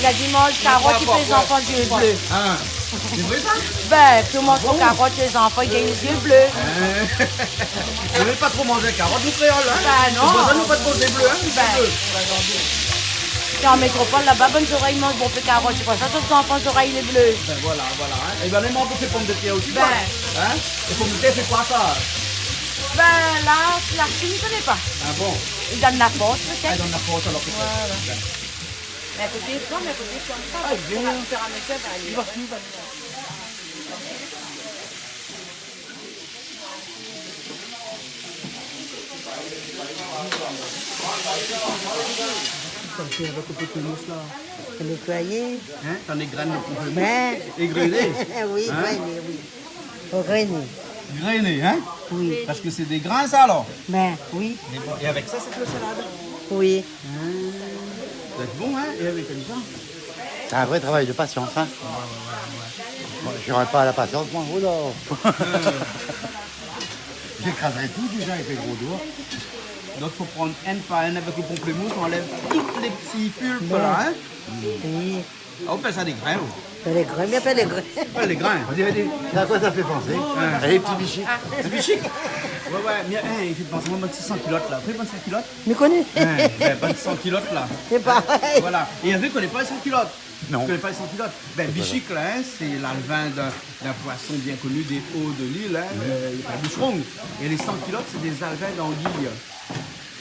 La di manz karot, i fé zanfan zié blé. Ah, sé vré sa ? Ben, koman, karot, lé zanfan i gingn zié blé. Hein ? Zot i vé pa tro manz karot, nou kréol, hein ? Ben non. Sé pou sa nou pa tro manz blé, hein ? Ben. Blé. Sé an métropol laba, bann zorèy i manz bonpé karot, sé pou sa tout zanfan zorèy lé blé. Ben voilà, voilà, hein. É ben, nou manz bonpé pomdetèr osi, ben, koi. Hein ? É pomdetèr, sé koi sa ? Ben, la, la Chine, mi koné pa. Ah bon ? I done la fors, pétèt. Ah, i done la fors, alor, pétèt. Voilà. Ben. Mé koté fran, mé koté fran, sa, ah, i vien. Fé in métèr, ben, i va suiv, ben. Sa, sé avèk in pé de mouss, la. Nétoiyé. Hein ? Dann lé grin, lo pé de mouss. Ben. Égrené. Oui, hein ? Égrené, oui. Fo grené. Grené, hein ? Oui. Parske sé dé grin, sa, alor ? Ben, oui. Mé bon, é avèk sa, sé fé lo salad ? Oui. Ah, sa va èt bon, hein ? É avèk sa ? Sé in vré travay de pasians, hein ? Ouais, ouais, ouais, ouais. Moin, mi nora pa la pasians, moin. Oh la ! Euh. J'écraserai tout déjà avec mes gros doigts. Donk, fo pran inn par inn avèk lo pomplèmous, on enlève tout lé pti pulp, la, hein ? Oui. Ah, ou apèl sa dé grin, ou ? Lé grin, mi apèl lé grin. Ouais, lé grin. On dirait des, à quoi ça fait penser ? Hein. Lé pti bishik. Pti bishik. Ouais, ouais, mé, hein, i fé pans amoin, bann ti san kilot, la. Ou koné bann san kilot ? Mi koné. Hein, ben, bann ti san kilot, la. Sé parèy. Voilà. É ou koné pa lé san kilot ? Non. Ou koné pa lé san kilot ? Ben, bishik, la, hein, sé lalvin d'in, d'in poisson bien koni dé o de lil, hein, euh, i apèl boushron. É lé san kilot, sé dé zalvin d'anguiy.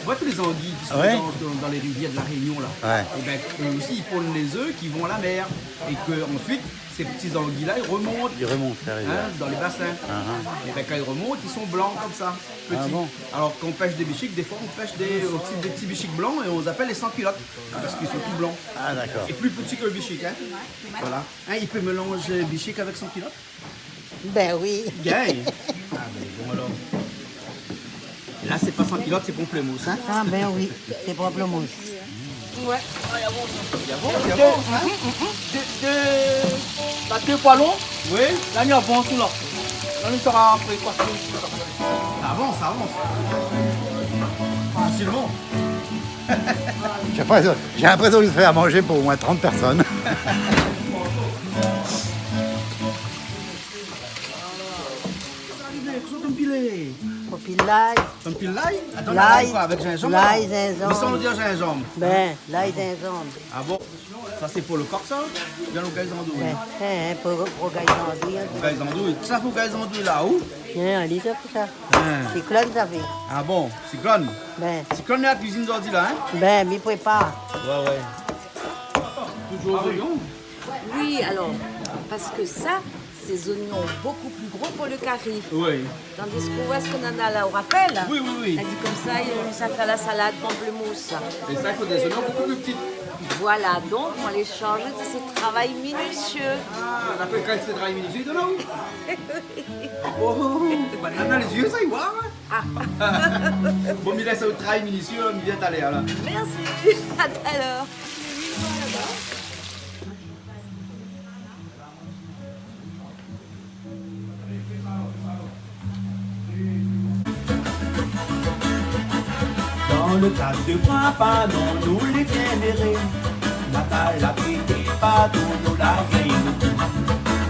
Ou voi tout lé zanguiy ki lé dan, dan, dan lé rivièr de La Rényon, la. Ouais. É ben, zot osi, i ponn lé zèf ki vont a la mèr. É ke ansuit, sé pti zanguiy-la, i remont. I remont la rivièr. Hein, dan lé basin. Ah, ah. É ben, kan i remont, i lé blan konmsa, pti. Ah bon ? Alor, kan i pèsh dé bishik, défoi, i pèsh dé, osi dé pti bishik blan é i apèl lé san kilot, parske zot lé tout blan. Ah, dakor. É pli pti ke lo bishik, hein. Voilà. Hein, i pé mélanz bishik avèk san kilot ? Ben oui. Gingn. Ah, ben bon, alor. É la, sé pa san kilot, sé pomplèmous, hein ? Ah, ben oui, sé pomplèmous. Ouais. Lé bon, lé bon, hein ? Dé, dé, la, dé poilon. Oui. La, ni avan tout, la. La, ni sera apré, koi. Sa i avans, sa i avans. Fasilman. J'ai l'impression, j'ai l'impression que je vais faire à manger pour au moins trente personnes. Kosa ou pil la ? Ou pil lay. Ou pil lay ? Atann, lay, lay koi, avèk zinzanm, lay, la ? Zinzanm. Mé san lo dir zinzanm. Ben, lay, zinzanm. Ah bon ? Sa, sé pou lo kok, sa ? Oubien lo gay zandouy ? Ben, hein, pou, pou gay zandouy, hein. Pou gay zandouy. Sa, pou gay zandouy, la, ou ? Hein, alé, sa, pou sa. Hein. Siklone, sa fé. Ah bon, siklone ? Ben. Siklone, la kuizine zordi, la, hein ? Ben, mi prépar. Ouais, ouais. Toujour zoignon ? Oui, alor, parske sa, sé zoignon bokou pli gro pou lo kari. Oui. Tandis ke ou voi sak nana la, ou rapèl ? Oui, oui, oui. La di konmsa, i, sa fé la salad pomplèmous. É sa, i fo dé zoignon bokou pli pti. Voilà, donk, moin lé shanzé, sé travay minisié. Ah, dakor, kan sé travay minisié, i done aou ? Oh, banna lé zié, sa, i voi, hein ? Ah. Bon, mi lès aou travay minisié, mi vien talèr, la. Merci. À tout à l'heure. Dan lo kad de Printemps, nou lé bien éré. Nana la pété partou, nou la gingn lo kou.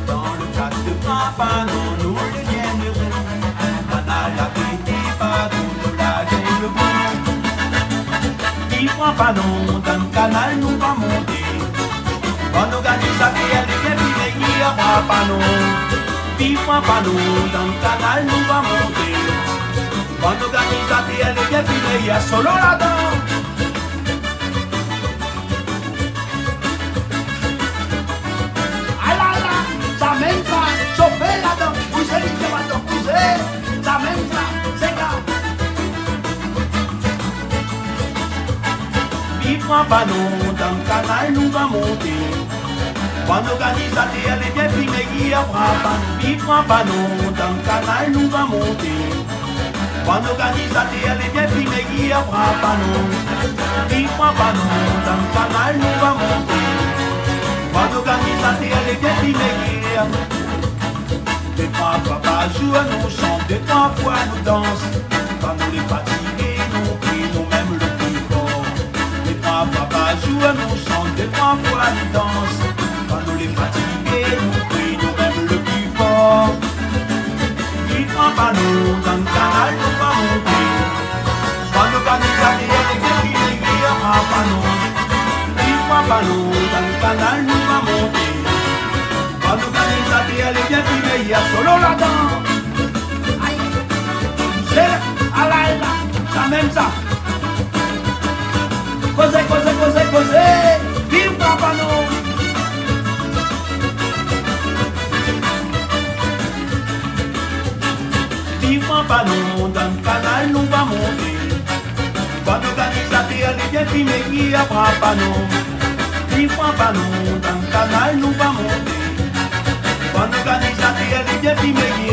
Dan lo kad de Printemps, nou lé bien éré. Nana la pété partou, nou la gingn lo kou. Viv Printemps, dan kanal nou va monté. Bann organizatèr lé bien finé, i apra pa nou. Viv Printemps, dan kanal nou va monté. Bann organizatèr lé bien finé, i a solo ladan. Pran pa non, dan kanal nou va monté. Bann organizatèr, lé bien fimé, i pran pa non. I pran pa non, dan kanal nou va monté. Bann organizatèr, lé bien fimé, i pran pa non. I pran pa non, dan kanal nou va monté. Bann organizatèr, lé bien fimé, i Dé troi foi par zour nou shant, dé troi foi nou dans. Kan nou lé fatigé, nou kri, nou mèm le pli for. Dé troi foi par zour nou shant, dé troi foi nou dans. Kan nou lé fatigé, nou kri, nou mèm le pli for. I pran pa non, dan kanal nou va monté. Bann organizatèr, lé bien fimé, i pran pa non. I pran pa non, dan kanal nou va monté. Bann organizatèr, lé bien fimé, i solo ladan. Ay. Sé la, ala la, sa mèm sa. Kozé, kozé, kozé, kozé. I pran pa non. I pran pa non, dan kanal nou va monté. Bann organizatèr, lé bien fimé, i pran pa non. I pran pa non, dan kanal nou va monté. Bann organizatèr, lé bien fimé, i.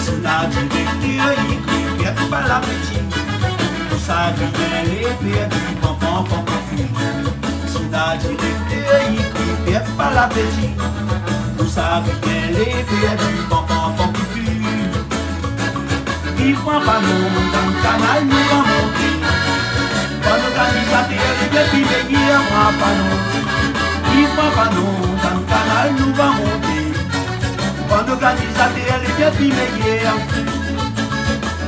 Si la direktèr i kri, pèrd pa lapéti. Pou sa ki bien lé pèrdi, pam, pam, pam, pam. Si la direktèr i kri, pèrd pa lapéti. Pou sa ki bien lé pèrdi, pam, pam, pam, pam. I pran pa non, dan kanal nou va monté. Bann organizatèr, lé bien fimé, i pran pa non. I pran pa non, dan kanal nou va monté. Bann organizatèr, lé bien fimé,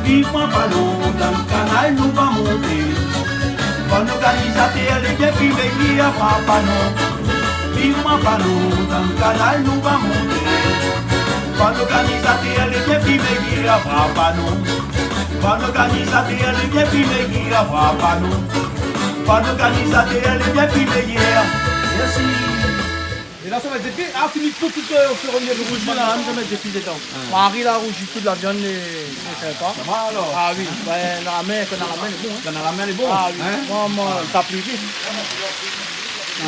i pran pa non, dan kanal nou va monté. Bann organizatèr, lé bien fimé, i pran pa non. I pran pa non, dan kanal nou va monté. Bann organizatèr, lé bien fimé, i pran pa non. Bann organizatèr, lé bien fimé, i pran pa non. Bann organizatèr, lé bien fimé, i. Mèrsi. É la, sa va èt zépis. Ah, fini tout, tout, euh, o fur é a mezir. Rouzi la, nou va mèt zépis dedan. Ah. Mari la rouzi tout la viann, é, é sinpa. Sa va alor ? Ah oui, bin, la min, kan la min lé bon, hein. Kan la min lé bon, hein. Ah oui. Moin, moin, sa pli vit. Ah.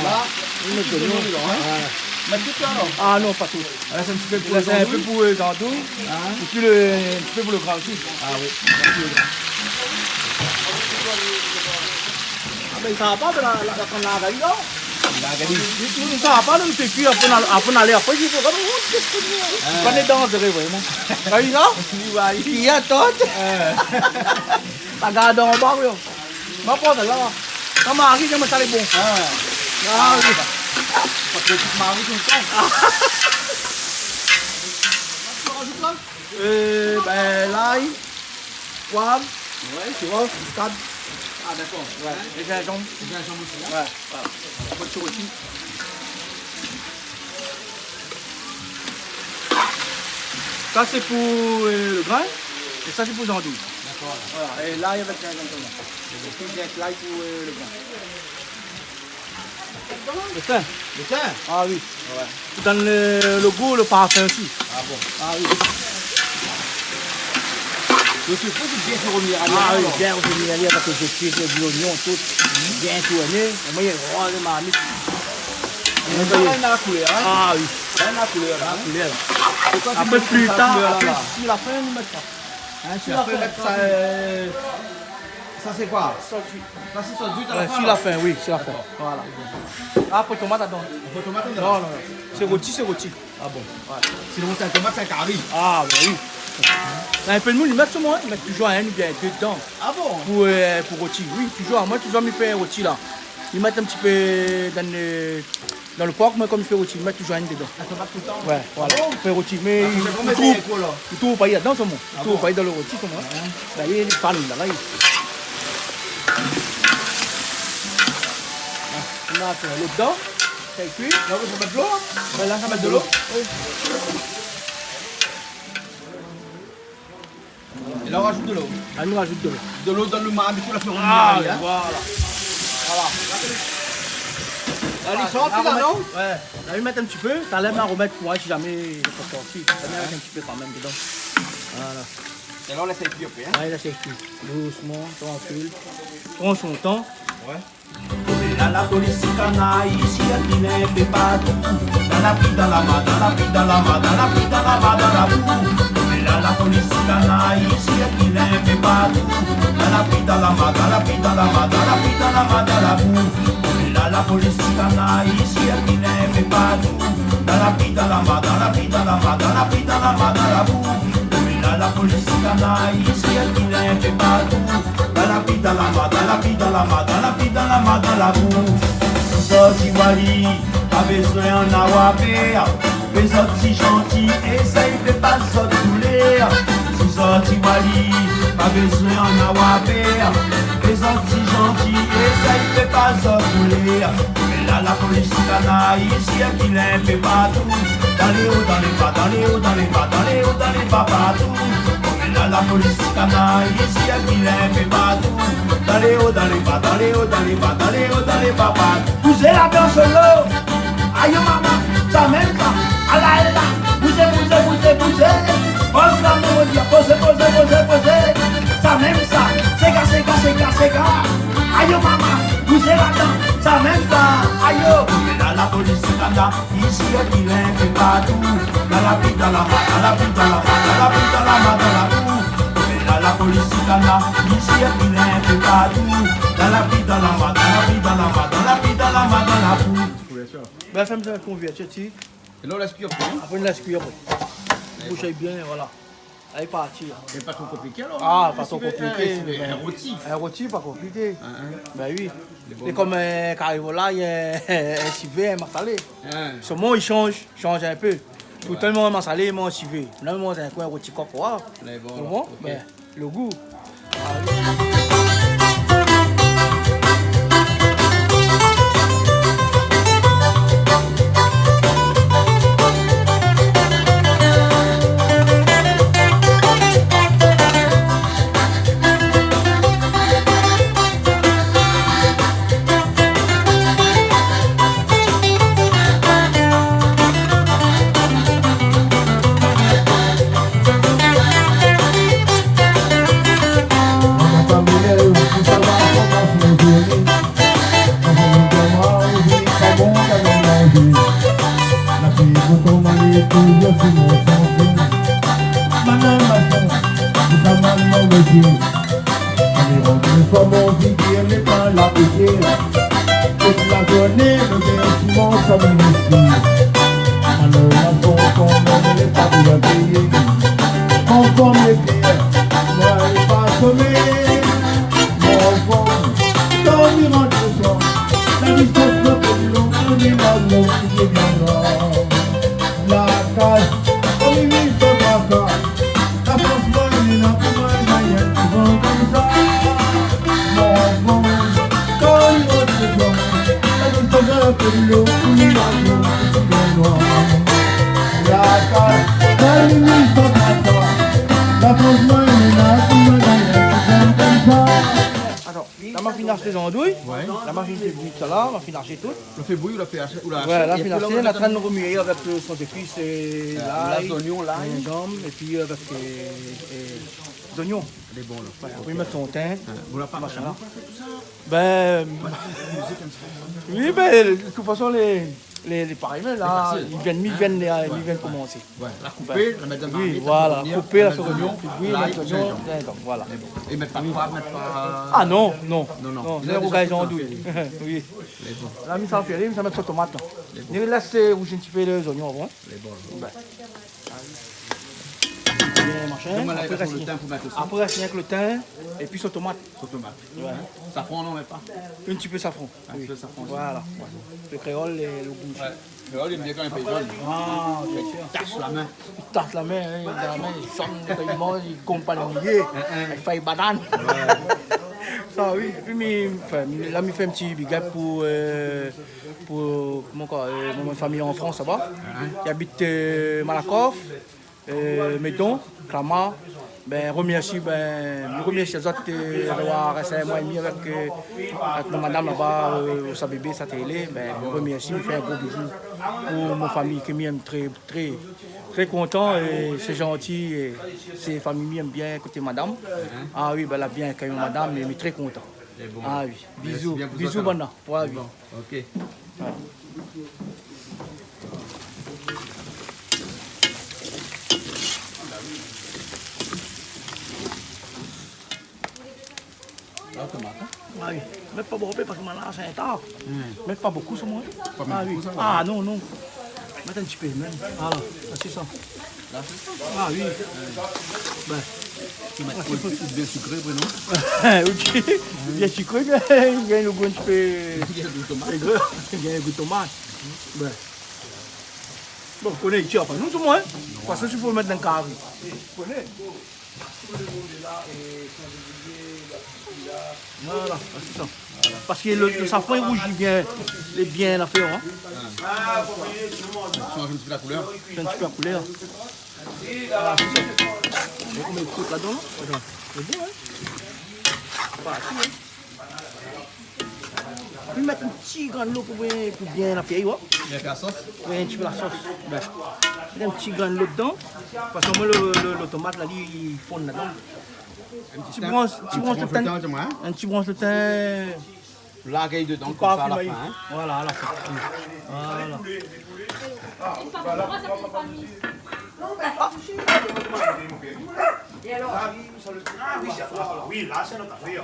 La, nou mèt tout zonion dedan, hein. Ouais. Mèt tout sa alor ? Ah non, pa tout. Lès in ti pé pou lé zandouy. Lès in pé pou, euh, zandouy. Hein ? É pi le, in ti pé pou le grin osi. Ah oui. Ah bin, sa va pa, la, la, la, la, la, la, la. La, gard. Nou, nou, sa va pa, nou fé kui, apré, nou, apré, nou alé, apré, i fo, ah. Kan lé danzéré, vréman. Gard sa ? Oui, oui. I atann. Euh. Sa gard anba, oui. Ma pran la. Kan mari, kan sa lé bon. Ah. Ah, oui. Sa fé tout mari tout le tan. Ah. Tu rajoutes là ? Euh, bin, lay, poiv, ouais, tu vois, miskad. Ah, dakor. Ouais. Hein ? É zinzanm. É zinzanm osi, hein ? Ouais, voilà. Sa va èt roti. Sa sé pou, euh, le grin, é sa sé pou zandouy. Dakor. Voilà, é lay avèk zinzanm solman. É pi, lay pou, euh, le grin. Le tin. Le tin ? Ah oui. Ouais. Pou donn le, le gou, le parfin osi. Ah bon ? Ah oui. Le fé pou bien fé rovnir ali, alor. Ah oui, bien rovnir ali avèk lé zépis, lé zonion, tout. Mhm. Bien tourné. É moin, i roi le marmit. Mé sa la, néna la koulèr, hein ? Ah oui. Néna la koulèr, la, hein ? La koulèr. Sé koi ki mèt sa koulèr la ? Apré, pli tar, apré, si la fin, nou mèt pa. Hein, si la fin, mèt sa, euh, Sa sé koi ? Sos d'uit. Sa sé sos d'uit a la fin, alor ? Ouais, si la fin, oui, si la fin. Dakor. Voilà. Ah, pa tomat ladan. Pa tomat ladan ? Non, non, non. Sé roti, sé roti. Ah bon ? Ouais. Sinon, sé in tomat, sé in kari. Ah, bin oui. Néna in pé d'moun, i mèt solman, hein, i mèt touzour inn oubien dé dedan. Ah bon ? Pou, euh, pou roti, oui, touzour. Moin, touzour, mi fé roti la. I mèt in ti pé dan le Dan le por, moin, kan mi fé roti, mi mèt touzour inn dedan. Ah, sa va tout le tan ? Ouais, voilà. Ah bon ? Fé roti, mé i trouv pa ladan, solman. Ah bon ? I trouv pa dan le roti, solman, hein. Ouais. Bin, li lé fan, la, la, li. Ah, nou va fé lo dedan. Sa i kui. La, ou sa mèt dolo, hein ? Bin, la, sa mèt dolo. Oui. É la, ou rajout dolo. La, nou rajout dolo. Dolo dan le marmit, ou la fé rovnir ali, hein. Ah, voilà. Voilà. Alé, sa va, la, non ? Ouais. La, mi mèt in ti pé. Talèr, ma romèt pou moin, si zamé i lé pa sorti. Sa mi mèt in ti pé kan mèm dedan. Voilà. É la, ou lès ali kui apré, hein ? Ouais, la, sa i kui. Dousman, trankil. Pran son tan. Ouais. Lé la, la polis i kana, i sirkil in pé partou. Dan la pli, dan la mar, dan la pli, dan la mar, dan la pli, dan la mar, dan la bou. Lé la, la polis i kana, i sirkil in pé partou. Dan la pli, dan la mar, dan la pli, dan la mar, dan la pli, dan la mar, dan la bou. Lé la, la polis i kana, i sirkil in pé partou. Dan la pli, dan la mar, dan la pli, dan la mar, dan la pli, dan la mar, dan la bou. Lé la, la polis i kana, i sirkil in pé partou. Dan la pli, dan la mar, dan la pli, dan la mar, dan la pli, dan la mar, dan la bou. Si zot i wali, pa bézoin ann avoir pèr. Fé zot ti zanti, éséy fé pas zot doulèr. Si zot i wali, pa bézoin ann avoir pèr. Fé zot ti zanti, éséy fé pas zot doulèr. Lé la, la polis i kana, i sirkil in pé partou. Dan lé o, dan lé ba, dan lé o, dan lé ba, dan lé o, dan lé ba partou. Lé la, la polis i kana, i sirkil in pé partou. Dan lé o, dan lé ba, dan lé o, dan lé ba, dan lé o, dan lé ba partou. Bouzé la dan solo. Ayo mama, sa mèm sa. Ala, ala. Bouzé, bouzé, bouzé, bouzé. Poz la mèm, on di, pozé, pozé, pozé, pozé. Sa mèm sa. Séga, séga, séga, séga. Ayo mama, bouzé la dan. Sa mèm sa. Ayo. Lé la, la polis i kana, i sirkil in pé partou. Dan la pli, dan la mar, dan la pli, dan la mar, dan la pli, dan la mar, dan la bou. Lé la, la polis i kana, i sirkil in pé partou. Dan la pli, dan la mar, dan la pli, dan la mar, dan la pli, dan la mar, dan la bou. Bien sir. Bin, fé in ti kouvertir, ti. É la, ou lès kui apré, in ? Apré, nou lès kui apré. Boush bien, voilà. Alé, parti, la. É pa tro konpliké, alor, in ? Ah, pa tro konpliké, in, mé in roti. In roti, pa konpliké. In, in. Bin oui. Lé bon. Sé konm, eu, kari volay, eu, in sivé, in masalé. In. Solman i sanz, sanz in pé. Toultan, ouais, mi manz masalé, mi manz sivé. La, mi manz in kou in roti kok, wa. Lé bon, alor, ok. Bin, lo gou. Alé, rant in foi mon figir, lé pa la pétièr. Tout la zourné, lo gars i manz sa minisi. Alor, la fon, kan mèm, lé pa bien péyé. An form lé pié, moin lé pa somé. Mon fanm, dormi rant lo soir. La distans lé pli lon, on di la mor lé bien noir. La kas, on i viv san traka. La Frans, moin, li la pou moin, moin, li la pou moin konmsa. Mon fanm, kan li rant lo soir, la distans lé pli lon, on di la mor lé bien noir. La kas, on i viv san traka. La Frans, moin, li la pou moin, moin, li la pou moin konmsa. Atann. La, ma fine ashté zandouy. Ouais. La, ma fine fé bouyi sa la, ma fine ashté tout. Ou la fé bouyi, ou la fé ashté, ou la ashté. Ouais, la, é fine ashté, la, nou lé antrin romié avèk, eu, son zépis, eu, lay, zonion, lay, zinzanm, épi, eu, avèk, eu, eu, zonion. Lé bon, la. Ouais, apré, i mèt son tin. Ouais. Ou la pa, machin, la. Bin, oui, bin, de tout fason, lé Lé, lé parèy, mé la, li vien, li vien, li vien komansé. Ouais, la koupé, la mèt dan marmit, oui, voilà, koupé, la fé rougir, oui, lay, mèt zonion, zinzanm, voilà. Mé bon. É mèt pa poi, mèt pa... Ah non, non. Non, non. Non, sé rougay zandouy. Lé bon. Oui. Lé bon. La, mi sa fé, mi sa mèt son tomat, la. Lé bon. Mi lès, eu, rouzi in ti pé lé zonion avan. Lé bon. Bin. Bien, machin. Donk, voilà, apré, rès lo tin pou mèt osi. Apré, rès rienk lo tin, épi son tomat. Son tomat. Ouais. Safran, non, mé pa. In ti pé safran. In ti pé safran. Oui. Voilà. Lo kréol, lo, lo gou. Ouais. Kréol, li èm bien kan i fé zone. Ah, bien sir. I tas la min. I tas la min, in, la min, i sann, kan i manz, i konm pa lo milié. Hein, hein. I fé banane. Ouais. Sa, oui. Épi, mi, anfin, la, mi fé in ti big up pou, eu, pou, koman ankor, eu, mon, mon famiy an Frans, laba. Hein, hein. Ki abit, eu, Malakoff. Eu, Meudon, Clamart, bin, romièrsi, bin, mi romièrsi azot, eu, d'avoir rès in moi é dmi avèk, eu, avèk mon madam laba, eu, sa bébé, sa télé, bin, mi romièrsi, mi fé in gro bizou pou mon famiy, ke mi èm trè, trè, trè kontan, é sé zanti, é sé famiy mi èm bien koté madam. Ah oui, bin, la bien akèy mon madam, é mi trè kontan. Lé bon. Ah oui. Mèrsi bien pou sa, alor. Bisous, bisous, banna. Ouais, oui. Bon, OK. La, tomat, hein ? Ah oui. Mèt pa bonpé parské moin la sé in ta. Hmm. Mèt pa bonpé, sa, moin. Pa mèt bonpé, sa, ouais. Ah non, non. Mèt in ti pé mèm. Voilà, sé sa. La, sé sa. Ah oui. Bin. Ou mèt in ti pé bien sikré, apré, non ? OK. Bien sikré, mé i gingn lo gou in ti pé. I gingn lo gou tomat. I gingn lo gou tomat. Bin. Bon, ou koné, i tir pa nou, tout le monde, hein ? Non. Parské si fo mèt dan kari. Ou koné ? Voilà, sé sa. Parské lo, lo safran i rouzi bien, lé bien afèr, hein. Sanz in ti pé la koulèr. Sanz in ti pé la koulèr. Voilà, sé sa. Bon, ou mèt tout ladan, la. Atann. Lé bon, hein ? Pa tou, hein. Ou mèt in ti grin dolo pou bien, pou bien la fèy, ouais. Bien fé la sos. Ouais, in ti pé la sos. Bin. Mèt in ti grin dolo dedan. Parské moin, lo, lo, lo tomat la, li fonn ladan. In ti bransh, in ti bransh lo tin. In ti bransh lo tin, hein. In ti bransh lo tin. Larg ali dedan, konmsa, a la fin, hein. Voilà, a la fin. Voilà. Ah oui, la, sé nout afèr.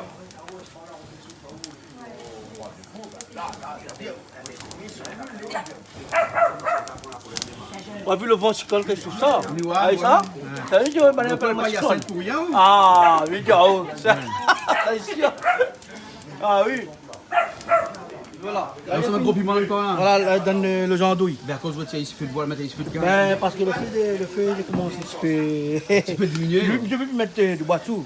Ou la vi lo van i kol ke sou sa ? Oui, ouais, ouais. Sa i vé dir, sa i vé dir, banna i apèl amoin siklone. Ah oui, ah, oh, sa, sa, sé sir. Ah oui. Voilà. La, sé in gro piman ankor, la. Voilà, la, dan lo, lo zandouy. Bin, akoz ou tir isi fé d'boi, mèt isi fé d'gaz. Bin, parské lo fé de, lo fé de, koman, in ti pé, in ti pé diminié. Li, li vé mèt, euh, d'boi dsou.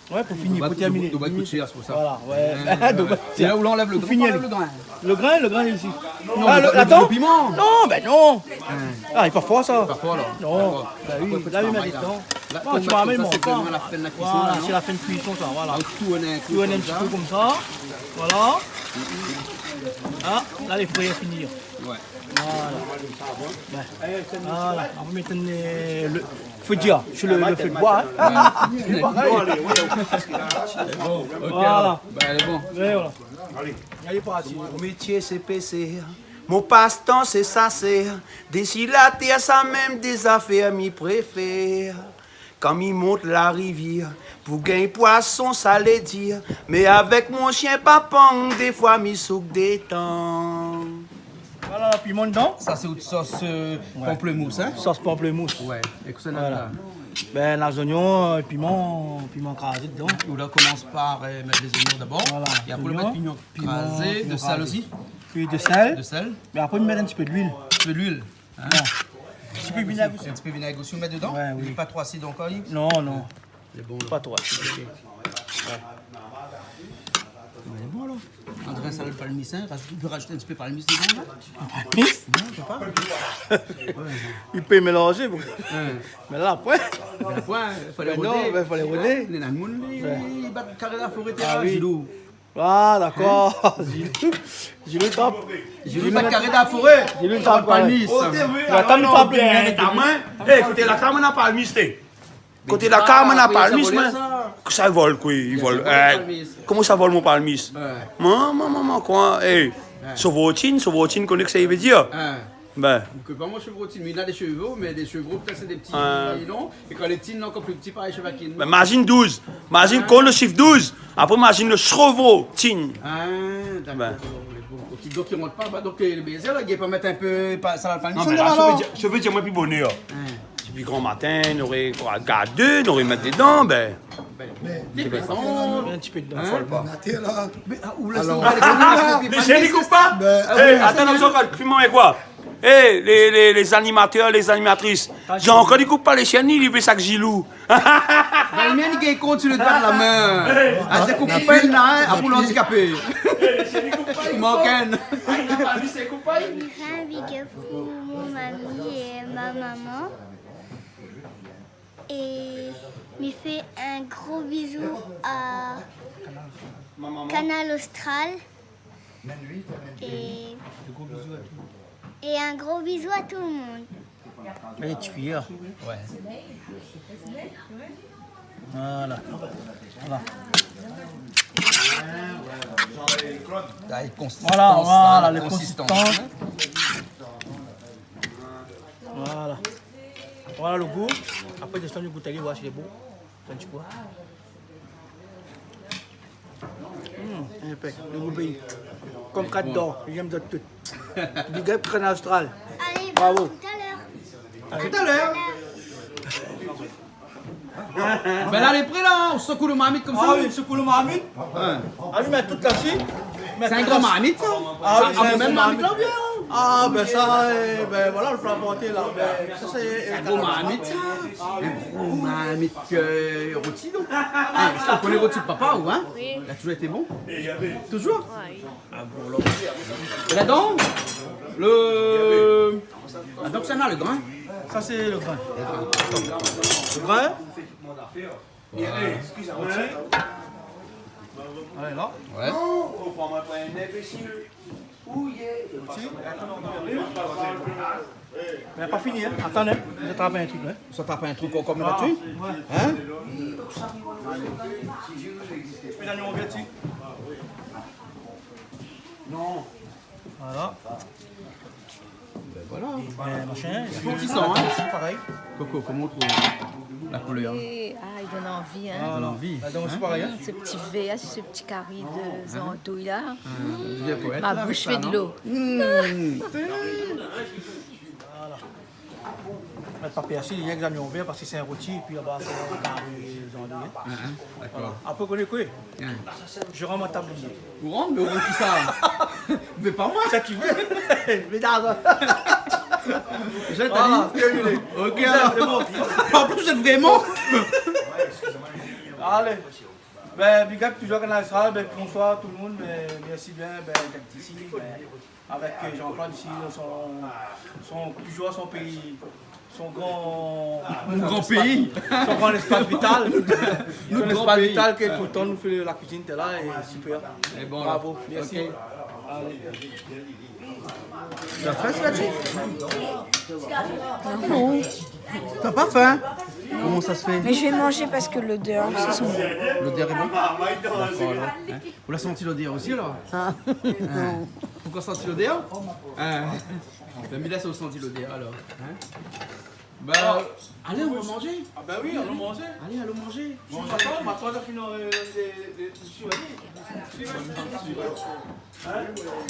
Ouais, pou fini, pou tèrminé. D'boi, d'boi, d'boi, sé pou sa. Voilà, ouais. D'boi. É la ou anlèv lo grin, pou fini, ou anlèv lo grin ? Lo grin, lo grin lé isi. Non, lo, lo piman. Non, bin non. Ah, lé pa for, sa. Pa for, la. Non. Dakor. Bin oui, la, i mèt dedan. Bon, ou mèt konmsa, sé vréman la fin de la kuison, la, non ? Voilà, sé la fin de kuison, sa, voilà. Donk, tourn in kou konmsa. Tourn in ti kou konmsa. Voilà. Ah, la, lé fré, fini. Ouais. Voilà. Bin, voilà. Apré, mèt in, euh, lo, fo dir, sir lo, lo fé d'boi, hein. Bon, OK. Voilà. Bin, lé bon. É voilà. Alé, parti. Mon métié, sé pésèr. Mon pastan, sé sasèr. Dési la tèr, sa mèm dé zafèr mi préfèr. Kan mi mont la rivièr pou gingn poison, sa lé dir. Mé avèk mon shien Papang, défoi mi souk détan. Voilà, piman dedan. Sa, sé out sos, euh, ouais, pamplemousse, hein ? Sos pamplemousse. Ouais. É kosa néna la ? Bin, lé zoignon, euh, piman, piman krazé dedan. Ou la komans par, euh, mèt lé zoignon dabor. Voilà. É apré, ou mèt piman krazé, piman krazé. De sèl osi. Pi de sèl. De sèl. Mé apré, ou mèt in ti pé d'luil. In ti pé d'luil. Hein ? Ouais. In ti pé vinèg osi. In ti pé vinèg osi, ou mèt dedan ? Ouais, oui. Li lé pa tro asid ankor, li ? Non, non. Lé bon, la. Pa tro asid. OK. Ouais. Lé bon, alor. André, salad palmis, hein, rajout, ou pé rajout in ti pé palmis dedan, la ? Palmis ? Non, ou pé pa. Li pé mélanzé, bon. Ouais. Mé la, apré. Bin, apré, fo alé rodé. Bin non, bin, fo alé rodé. Néna moun, li, li bat karé la foré, ah oui, Gilou. Ah, dakor. Hein ? Gilou, Gilou i trap. Gilou i bat karé dan la foré. Gilou i trap, ouais. Palmis. Oté, oui, atann, alor, trap, bien, bien, ta moin. É, koté la kaz amoin na palmis, té. Koté la kaz amoin na palmis, sa i vol, sa. Kosa i vol, koi, i vol. Koman sa i vol mon palmis ? Ouais. Momon, momon, koi, é. Ouais. Sovrotine, sovrotine, koné kosa i vé dir ? Ouais. Bin. Ou koné pa, mon shevro tin, mé li na dé shevro, mé dé shevro, pétèt sé dé pti, euh, non ? É kan lé tin, ankor pli pti, parèy shevakine. Bin, mazine douz. Mazine, ah, kont lo shif douz. Apré, mazine lo shevro tin. Ah, dakor. Bin. Mé bon, OK. Donk, i rant pa, ba, donk, euh, lo bézé, la, i pé mèt in pé, pa, sa la pa... Non, mé la, shevro, shevro, moin, pi bonèr. Hein. Dopi gran matin, noré, koi, gard dé, noré mèt dedan, bin. Bin, in ti pé dedan. Hein ? Fo pa. Mé, ah, ou lès... Alor. Mé shèri, koup pa. Bin, é, atann, nou sort piman é koi ? É, lé, lé, lé zanimatèr, lé zanimatris. Zan-Claude i koup pa lé shèni, li fé sa èk Gilou. Bin, li mèm, li gingn kont si lo doi de la min. Ah, sé koup pa la, hein, pou landikapé. I mank inn. Big up pou mon mami é ma momon. É mi fé in gro bizou a Kanal Austral. É, é in gro bizou a tout le monde. Mèt in ti kuiyèr. Ouais. Voilà. Voilà. La consistance, voilà, hein, la consistance. Voilà. Voilà le goût. Apré, désann le gout, alé voir si lé bon. Tann ti kou. Hmm, inpèk, le gou béi. Kom kat d'or, j'aime de tout. Big up Kanal Austral. Allez, bravo. Tout à l'heure. À tout à l'heure. Ben la, lé pré la, hein, ou sekou le marmit konmsa. Ah oui, sekou le marmit. Ouais. Ah oui, mé tout la si. Sé in gran marmit sa. Ah oui, sé in gran marmit la, bien. Ah ben sa, eh, ben voilà, le plat porté la. Ben, sa sé in gro marmit sa. In gro marmit, euh, roti, donk. Hein, ou koné roti de papa, ou, hein ? Oui. La toujour été bon ? Toujour ? Ouais, oui. Ah bon, la. É ladan, le, ah, donk sa la, le grin. Sa sé le grin. Le grin. Voilà. Alé, la. Ouais. Mé la pa fini, hein. Atann, hein. Mi sa trap in trik, hein. Ou sa trap in trik ankor la dsi ? Ouais. Hein ? Pi la, nou revien dsi. Non. Voilà. Ben voilà. Ben, machin, i fo k'i san, hein. Parèy. Coco, koman ou trouv la koulèr ? Oui, ah, i donn anvi, hein. Voilà. I donn anvi, hein. Ladan osi parèy, hein. Mm, ce petit vert, ce petit cari de zandouy la. Ah, ou devien poète la, avèk sa, non ? Ma bouche fait de l'eau. Mm. Voilà. Mèt pa pèrsi, rienk zonion vèr parske sé in roti, épi laba sé in kari zandouy, hein. Ah, ah, dakor. Voilà. Apré, ou koné koué ? Hein. Je rends mon tablier. Ou rann, mé ou rann kisa ? Mé pa moin. Sa ki vé. Mé dakor. Voilà, terminé. Ok, alor. Sé bon. An plis, zot lé vréman. Alé. Ben, big up toujour Kanal Austral. Ben, bonsoir tout le monde. Ben, mèrsi bien, ben, d'èt isi. Ben, avèk, euh, Jean-Claude isi, son, son, toujour son péi, son gran, mon gran péi, son gran léspas vital. Nout gran léspas vital ke toultan nou fé la kuizine, té la, é super. É bon, bravo, mèrsi. Ok. Alé. Ou la fin, sa, la di ? Non. Ou la pa fin ? Koman sa i fé ? Mais je vais manger parce que l'odeur, c'est son goût. L'odeur est bonne ? Dakor, alor. Hein ? Ou la santi l'odeur osi, alor ? Ah. Hein ? Ou la santi l'odeur ? Hein ? Ben, mi lès aou santi l'odeur, alor. Hein ? Ben, alé, alon manzé. Ah ben oui, alon manzé. Alé, alon manzé. Bon, matin, matin, la fini, euh, les, les, les,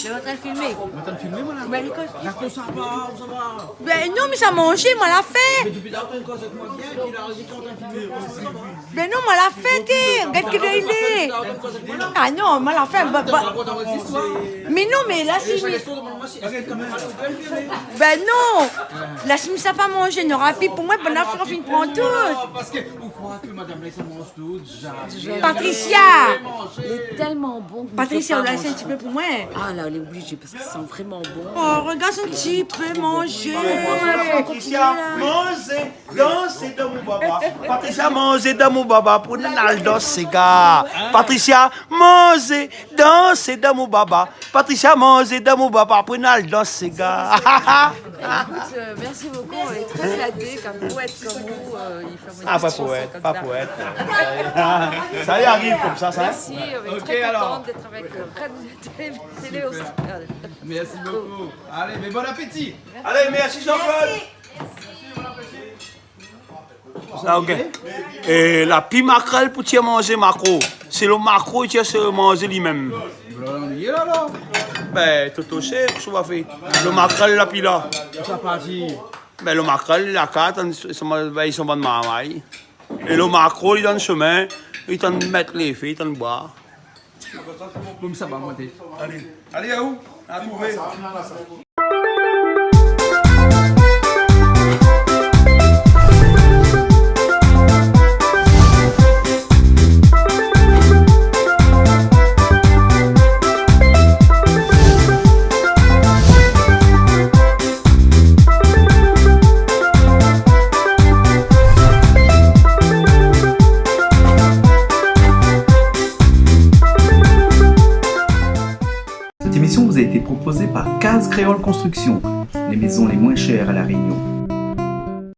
Lé antrin filmé. Ou antrin filmé, moin la. Ben, li koz. Dakor, sa va, sa va. Ben non, mi sa manzé, moin la fin. Mé dopi talèr ou koz avèk moin bien, épi la, li di ou antrin filmé. Ben non, moin la fin, té. Gard koman li lé. Ah non, moin la fin, ba, ba. Mé non, mé la, si mi, ben non. La, si mi sa pa manzé, nora pi pou moin, banna la fine pran tout. Parske ou kroi ke madam la, sa manz Patricia. Lé tèlman bon ke mi pé pa manzé. Patricia, ou lès in ti pé pou moin. Ah la, lé oblizé parske i san vréman bon. Oh, regard son ti pé manzé. Patricia, manzé, dansé dan mon baba. Patricia, manzé dan mon baba pou nou al dans séga. Patricia, manzé, dansé dan mon baba. Patricia, manzé dan mon baba pou nou al dans séga. Écoute, euh, merci beaucoup, on est très flattés, comme poète comme vous, euh, il faut avoir une petite chanson comme ça. Ah, pa poète, pa poète. Sa i ariv konmsa, sa. Merci, on est très contente d'être avec, euh, Red Télé, Télé Austral. Super. Merci beaucoup. Allez, mais bon appétit. Allez, merci Jean-Claude. Sa, ok. É la pi makrèl pou tir manzé makro. Sé lo makro i tir manzé li mèm. Voilà, li lé la, la. Ben, Toto sé, kosa ou va fé ? Lo makrèl la pi la. Sa parti. Ben, lo makrèl, la kat, i san, ben, i san bann marmay. É lo makro, li dan shomin, li tann mèt lé fé, li tann boir. Bon, sa va monté. Alé. Alé, aou. A trouvé. Cette émission vous a été proposée par Case Créole Construction, les maisons les moins chères à La Réunion.